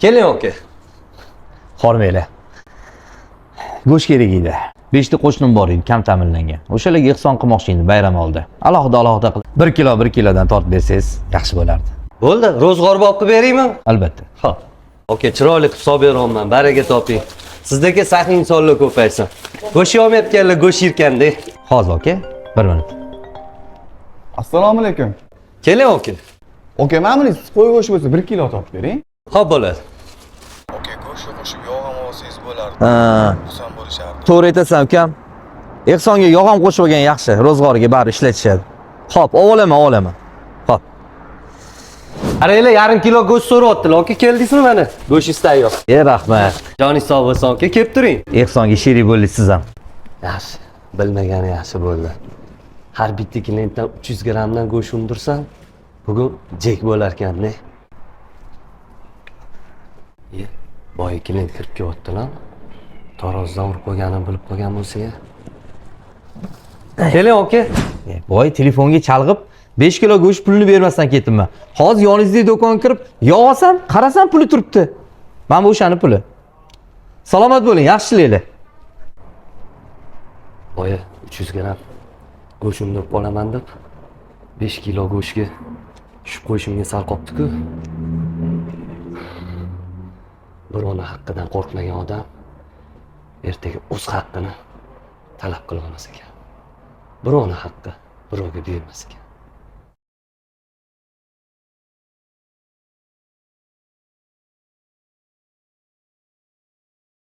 Keling, aka. Hormanglar. Go'sht kerak edi. 5 ta qo'shnim bor edi, kam ta'minlangan. O'shalarga ehson qilmoqchi edim bayram oldi. Alohida alohida qilib 1 kilo 1 kilodan tortib bersangiz yaxshi bo'lardi. Bo'ldi, ro'zg'or bob qilib beraymi? Albatta. Xo'p. Aka, chiroyli qilib solib beraman, baraka toping. Sizdagi saxiy insonlar ko'paysin. Go'sht yemayotganlar go'sht yerkanda. Hozir aka, 1 minut. Assalomu alaykum. Keling, aka. Aka, mana buni qo'y go'shti bo'lsa 1 kilo topib bering. Xo'p bo'ladi. Aka, go'shtni qo'shib yog' ham olsangiz bo'lardi. Ha, Xursand bo'lishardi. to'g'ri aytasan ukam. Ehsonga yog' ham qo'shib olgan yaxshi, ro'zg'origa bari ishlatishadi. Xo'p, ovolaman, ovolaman. Xo'p. Qaranglar, yarim kilo go'sht so'rayaptilar. Aka, keldingizmi mana? Go'shingiz tayyor. E, rahmat. Joningiz sog' bo'lsin, aka, kelib turing. Ehsonga sherik bo'ldingiz siz ham. Yaxshi, bilmagani yaxshi bo'ldi. Har bitta klientdan 300 grammdan go'sht undirsam, bugun jek bo'larkan-da. Ye, boya klient kirib kelyaptilar. Tarozidan urib qo'yganini bilib qolgan bo'lsa-ya. Keling, aka. E, boy telefonga chalg'ib 5 kilo go'sht pulini bermasdan ketdimman. Hozir yoningizdagi do'konga kirib, yog' olsam, qarasam puli turibdi. Mana bu o'shani puli. Salomat bo'ling, yaxshi ishlanglar. Boya 300 gramm go'sht undirib olaman deb 5 kilo go'shtga tushib qo'yishimga sal qolibdi-ku. Birovni haqqidan qo'rqmagan odam ertaga o'z haqqini talab qila olmas ekan. Birovni haqqi birovga buyurmas ekan.